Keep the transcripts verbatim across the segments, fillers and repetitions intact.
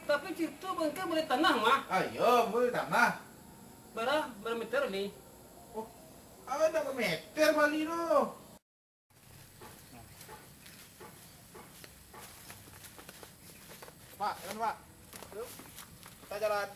Tapi carito bangkai bali tanah mah. Ayo, bali tanah. Bara, bara meter bali? Oh, alah bara meter bali tu. Pak, jalan, Pak. Yuk, kita jalan.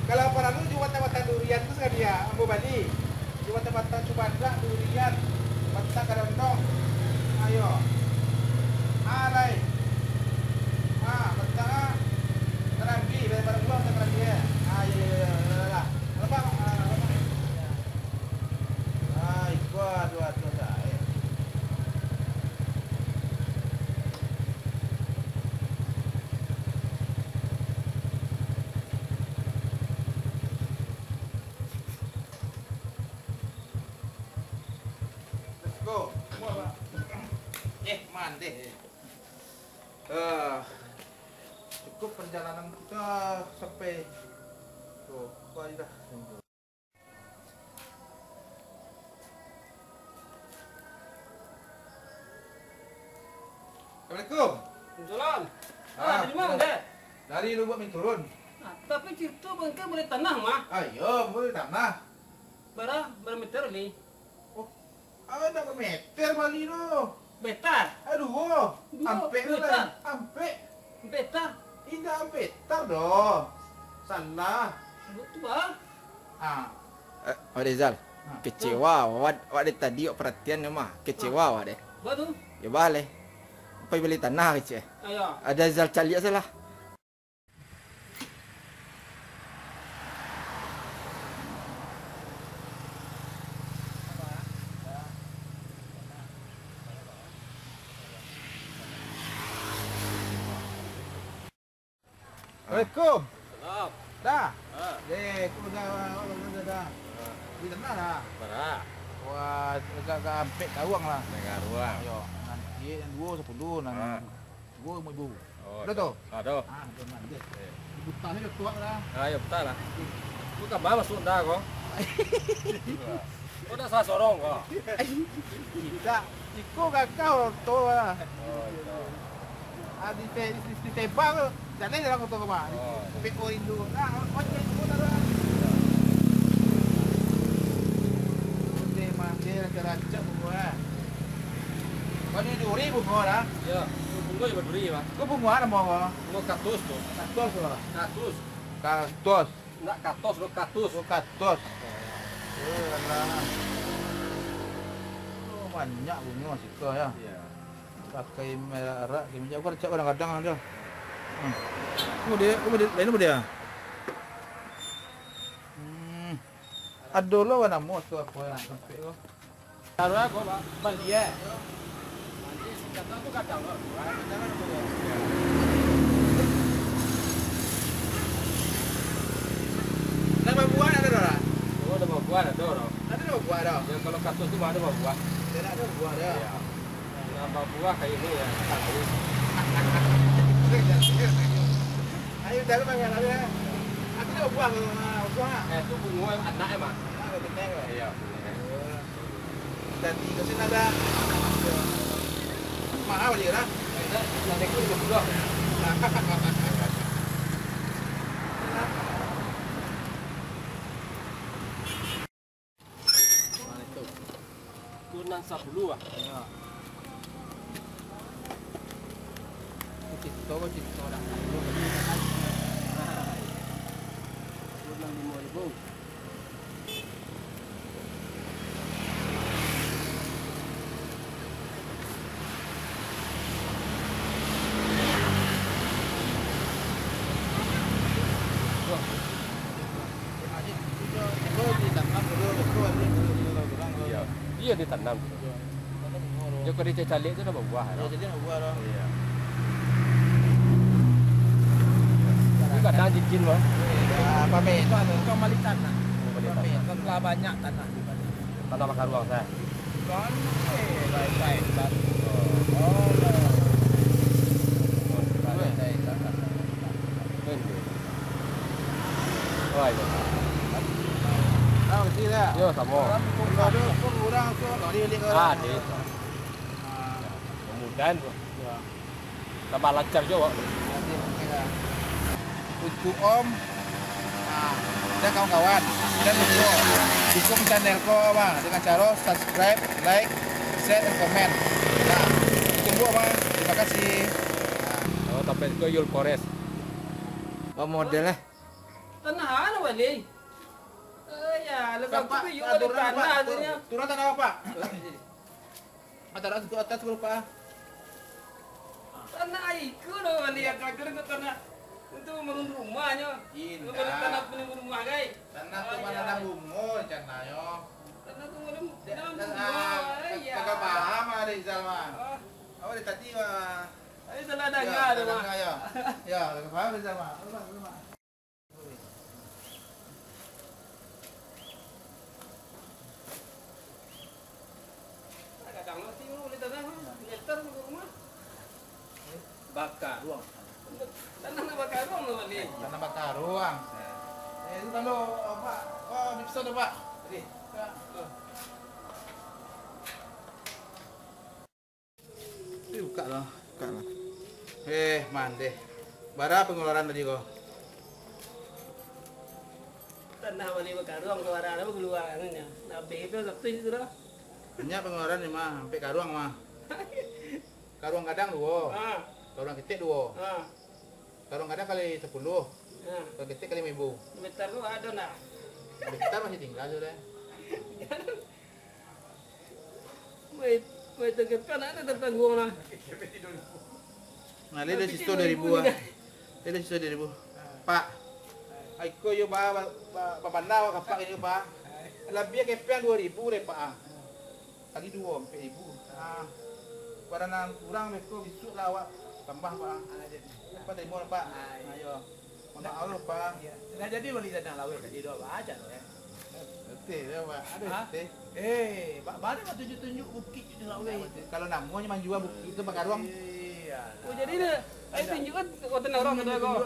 Kalau paralu jo batang-batang durian tu sakali, ah, ambo bali. Jo batang-batang cubadak, durian, batang kadondok. Ayo. Ah, lai. Ah, batang, ah, karambi, batang buah, batang karambi, eh. Ah, iyo, iyo, iyo, iyo, lah. Lemak, ah, lemak. Ah, iko, aduh, aduh, aduh, eh. Let's go. Eh, mantap. Ah, cukup perjalanan kita sampai. Tuh, kembali dah. Assalamualaikum. Waalaikumsalam. Ah, ah, dari ma, Dek? Dari Lubuak Minturun. Ah, tapi carito bangkai bali tanah mah. Ah, iyo, bali tanah. Bara, bara meter ni? Oh, ah, ndak bameter bali tu. Meter? Ah, duo. Duo, ampek tu lah. Meter. Ampek. Ampek hektar? Indak ampek hektar doh. Salah. Duo tu, ah. Ah. Eh, Wak Rizal, ah, kecewa awak, awak dari tadi awak perhatian nyo mah. Kecewa awak deh. Ba tu? Yo, ba leh. Pai bali tanah kecek. Ayo. Ado Rizal caliak salah. Assalamualaikum. Salam. Dah? Ha. Eh, aku dah, dah, dah, dah. Ha. Di tengah dah. Bara? Wah, agak-agak ampek karuang lah. Ampek karuang. Yo, nanti yang duo sapuluh, nan duo limo ribu. Oh, ado tu? Ado. Ah, ado nan, deh. Eh. Buta ni dah tuak dah. Ah, yo, buta lah. Bukan bah masuk dah ko. Ko dah salah sorong ko. Indak, iko gagah oto lah. Oh, iyo. Ah, di te-, di, di tebang tu, jaleh dalam oto ko mah. Oh. P O Indo. Nah, ojek pun ada. Ojek mah, dia rancak-rancak bungo lah. Ko di duri bungo lah. Iyo, bungo juo baduri, Bang. Ko bungo apo bungo ko? Bungo kaktus tu. Kaktus tu lah. Kaktus. Kaktus. Indak katos, lo katus. Oh, katos. Eh, alah. Oh, banyak bungo siko, yo. Iyo. Pakai merek, kau cak kadang-kadang ado. Hmm. Apo dia? Apo dia? Lain apo dia? Hmm. Ado lo warna mos tu apo nan sampai ko. Taruah ko, Pak, baliak. Nanti si Chandra tu kadang, Pak. Nan babuah ado, dah? Oh, nan babuah ado, dah. Ado nan babuah, dah? Yo, kalau katus tu mah ado babuah. Ado nan babuah, dah? Iyo. Nan babuah kayak ini, yo. Ayo, dah, Bang, ado, yo. Ado nan babuah, Bang, babuah. Eh, tu bungo anak, emang. Ah, bungo. Iyo. Tadi ka sini ado. Mahal je lah. Ado, ado pun dua puluh. Mana tu? Tu nan sapuluh ah. Iyo. Tu cito, cito dah. Tu nan limo ribu. Iyo. Iyo, ditanam. Iyo. Joko dicacaliak tu dah babuah, yo. Iyo, jadi nak buah, dah. Iyo. Itu kadang jijin, mah. Iyo, pameh tu anu, kambali tanah. Kambali tanah. Pameh tu lah banyak tanah di Bali. Tanah bakaruang, sah. Kan, eh, baik-baik, Bang. Oh. Oh, baik-baik, Bang. Kan. Wah, iyo. Ah, betul lah. Yo, samo. Kalau ada pun orang tu, tak boleh balik ke orang. Ah, deh. Ah. Kemudian tu. Ya. Tambah lancar juo, Wak. Oke, oke lah. Untuk Om, nah, dan kawan-kawan, dan lupo dukung channel ko, Bang, dengan caro subscribe, like, share, and comment. Nah, ditunggu, Bang. Terima kasih. Nah. Oh, sampai ke Yul Kores. Bang model, eh. Tanah anu, Ni. Eh, ya, lepas tu Bapak, yuk turun, balik tanah Pak. Turun, turun tanah, Bapak. Ah, taruah situ atas dulu, Pak. Tanah iko doh, bali agak-agak ko tanah. Untuk bangun rumahnyo. Indak. Bali tanah bangun rumah, kai. Tanah tu mananam bungo rencananyo. Tanah tu mananam, mananam bungo, ah, iya. Kagak paham ah, Rizal mah. Ah. Awak dari tadi mah. Tapi salah danga tu mah. Ya, salah danga, ya. Ya, kagak paham Rizal mah. Salah, salah, salah. Kadang mati dulu di tanah, meter ke rumah. Bakaruang. Tanah nak bakaruang tu, Bali. Tanah bakaruang. Eh, itu kalau, Pak, Pak, bisa tu, Pak. Tadi. Ya. Eh, buka lah, buka lah. Eh, mandeh. Bara pengeluaran tadi ko? Tanah bali bakaruang, pengeluaran apa keluarannya? Habis itu satu itu dah. Banyak pengeluaran ni mah, sampai karuang mah. Karuang gadang duo. Ha. Karuang ketek duo. Ha. Karuang gadang kali sepuluh. Ha. Karuang ketek kali lima ribu. Meter tu ada nak? Meter masih tinggal tu deh. Mai, mai tengkepan ada tertanggung lah. Nah, dia dah sisa dua ribu ah. Dia dah sisa dua ribu. Pak, iko yo ba, ba, ba, babanda awak kapak ini, Pak. Labiah kepeng dua ribu deh, Pak, ah. Kali duo, ampek ribu. Ah. Barang nan kurang beko bisuak lah awak tambah, Pak, ah. Pak tarimo lah, Pak. Ayo. Maaf lah, Pak. Iyo. Ndak jadi bali tanah laweh tadi doh, Pak, aja tu, eh. Betul lah, Pak. Aduh, hah? Betul. Eh, Pak, bana Pak tunjuk-tunjuk bukik tu laweh. Nah, betul. Kalau namonyo manjua bukik tu bakaruang. Iyo. Oh, jadi dah, ayo tunjukkan kekuatan orang tu, kau.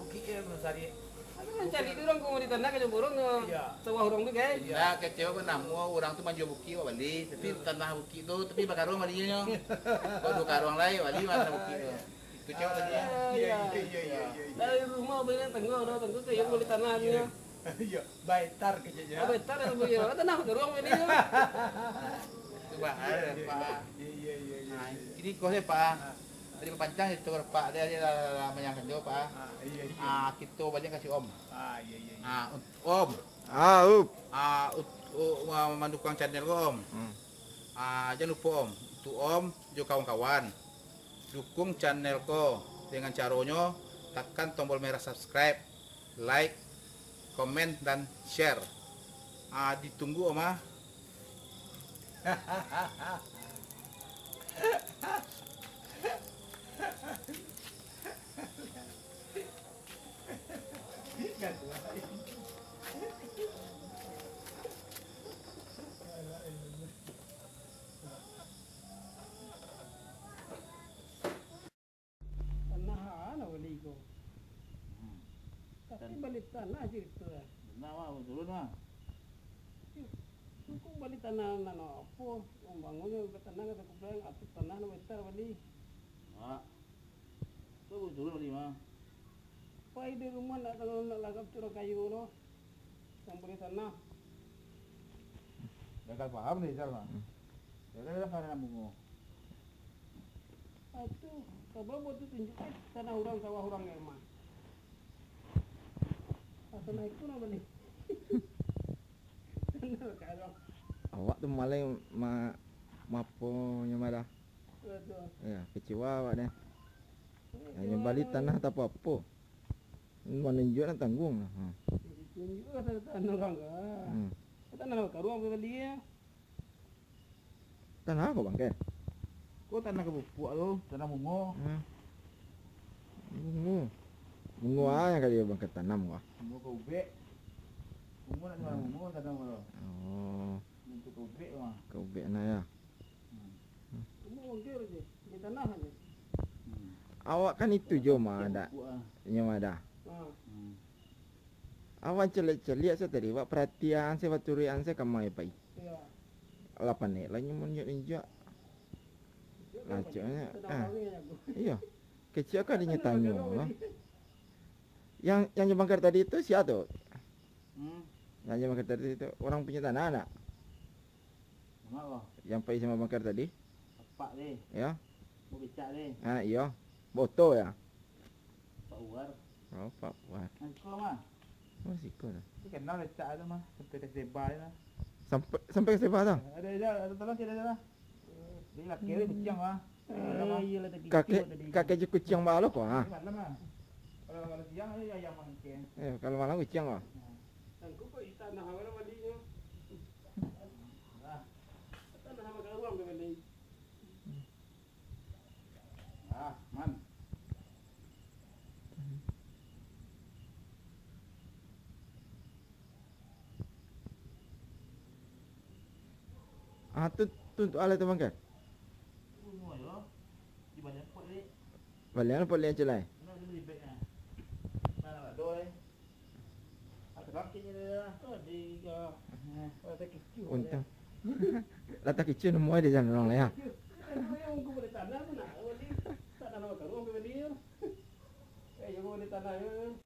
Bukik ke Gunung Sari. Aku mancari tu orang kau di tanah ke burung, iyo, sawah orang tu, kan? Iyo. Nah, kecewa kan namo orang tu manjua bukik, awak bali. Tapi tanah bukik tu, tapi bakaruang balinyo. Kau duo karuang lai, bali mah tanah bukik tu. Itu cewek tadi, ya? Ah, iyo, iyo, iyo, iyo, iyo. Dari rumah bali tangga, dah tangga ke yang bali tanah ni, ya. Iyo, baetar keceknyo. Ah, baetar yang bali, ya. Tanah bakaruang bali, ya. Itu bahaya, Pak. Iyo, iyo, iyo, iyo. Nah, ini kos ya, Pak. Ah. Tadi pancang itu, Pak. Dia, dia lah, lah, lah manyangkan jauh, Pak. Ah, iyo, iyo. Ah, kita balik kasih Om. Ah, iyo, iyo, iyo. Ah, un-, Om. Ah, up. Ah, ut-, u-, ma-, mandukung channel ko, Om. Hmm. Ah, jan lupo, Om. Untuk Om jo kawan-kawan, dukung channel ko dengan caronyo tekan tombol merah subscribe, like, komen, dan share. Ah, ditunggu, Om, ah. Tanah a nak bali ko. Hmm. Tapi bali tanah cerito lah. Tanah mah, turun mah. Cukup bali tanah nan apo, mambangunnyo ka tanah ka Sakublai, atau tanah nan besar bali. Mak. Tu turun bali mah. Pai di rumah nak, nak langkap tu urang kayo tu. Nan bali tanah. Gagal paham ni, Sal, mah. Hmm. Gagal dalam karena bungo. Ah, tu, coba buat tu tunjuk, eh, tanah urang, sawah urang, ya, mah. Ah, tanah itu nak bali. Tanah kalau. Awak tu malai ma-, mapo nyo mah dah. Betul. Ya, kecewa awak deh. Kecewa. Hanyo bali tanah tak apo-apo. Manunjuak nak tangguang lah. Ha. Tunjuk lah tanah urang ka. Hmm. Tanah urang ka bali ya. Tanah ko, Bang, ke? Ko tanah ka pupuak tu, tanah bungo. Hmm. Bungo. Bungo a yang kali Bang ka tanam ko? Bungo ka ubek. Bungo nak tanam bungo, tanam ko. Oh. Untuk ka ubek mah. Ka ubek nah ya. Hmm. Bungo ongkir je, di tanah aja. Hmm. Awak kan itu jo mah dak. Pupuak ah. Nyo mah dah. Ah. Hmm. Awak caliak-caliak se tadi, awak paratian se, baturian se ka mai pai. Iyo. Lah panek lah nyo manunjuak-nunjuak. Lacoknyo, ah. Iyo. Kecek ka dinyo tanyo lah. Yang, yang nyo bangkar tadi tu sia tu? Hmm. Yang nyo bangkar tadi tu urang punyo tanah ndak? Yang pai samo bangkar tadi? Apak deh. Iyo. Mau becak deh. Ah, iyo. Boto ya? Pak Uwar. Oh, Pak Uwar. Nah, iko mah. Oh, siko tu. Dia kenal lecak tu mah, sampai ka Seba tu mah. Sampai, sampai ka Seba tu? Ada, ada, ada tolong sini ada lah. Dia laki dia kuciang mah. Oh, iya lah, tapi Kakek, kakek je kuciang balo ko ha. Malam mah. Kalau kalau siang dia ayam makan. Eh, kalau malam kuciang ko. Tangku kok ikan dah awal mandi nyo. Nah, Tanah sama karuang tu mandi. ah, man. Ah, tu, tu untuk alai tu bangkai. Semua je lah. Di banyak pot ni. Baliak lah pot lian celai. Mana dia beli beg ah? Mana lah doi? Ada laki ni dia. Oh, dia. Oh, saya kecil. Untung. Lah takicau nemu ai di jalan urang lah ya. Kan tu yang aku boleh tanah pun nak. Awak ni tak tanah karuang tu mandi tu. Eh, yang boleh tanah tu.